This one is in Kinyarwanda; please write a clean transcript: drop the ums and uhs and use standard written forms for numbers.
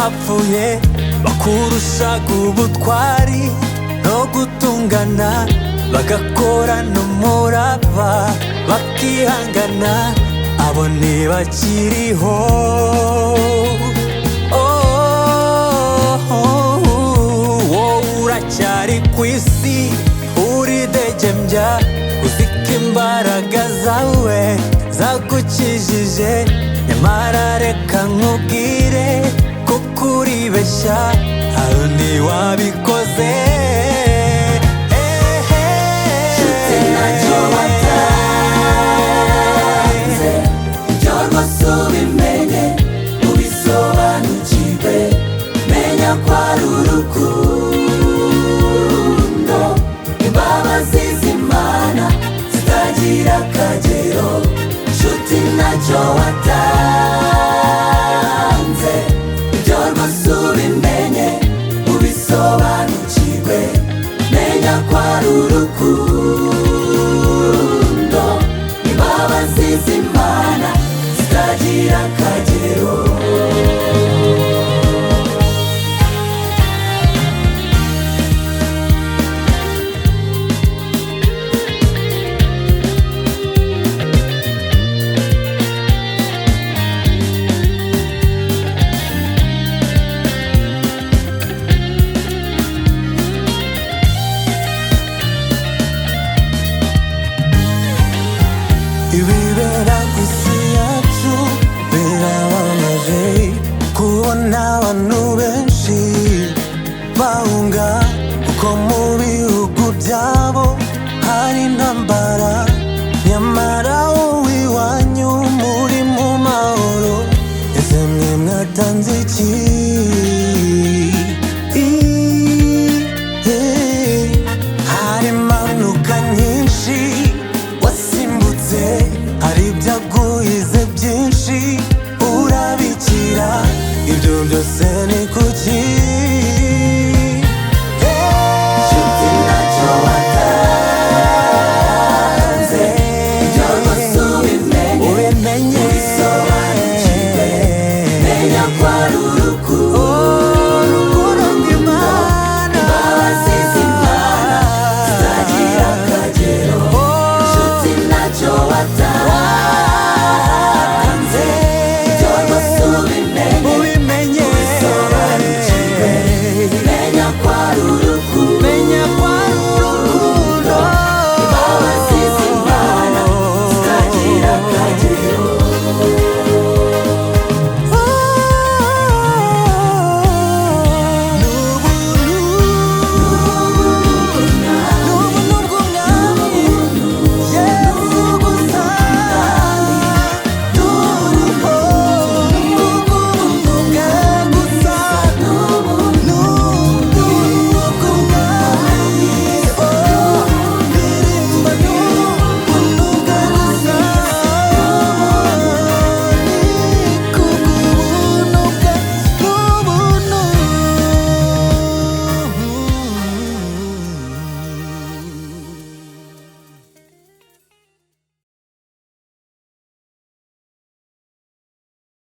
Abapfuye bakurushaga ubutwari no gutungana, bagakorana umurava, bakihangana, abo ntibakiriho. Oh, wowe uracyari ku isi, uridegembya, uziko imbaraga zawe zagukijije. Nyamara reka nkubwire kuko uribeshya, hari undi wabikoze. Nshuti, ntacyo watanze, ibyo rwose ubimenye, ubisobanukirwe. Menya ko ari urukundo, imbabazi z'Imana zitagira akagero. Nshuti, ntacyo watanze, ibyo rwose ubimenye, ubisobanukirwe. Menya ko ari urukundo, imbabazi z'Imana zitagira akagero.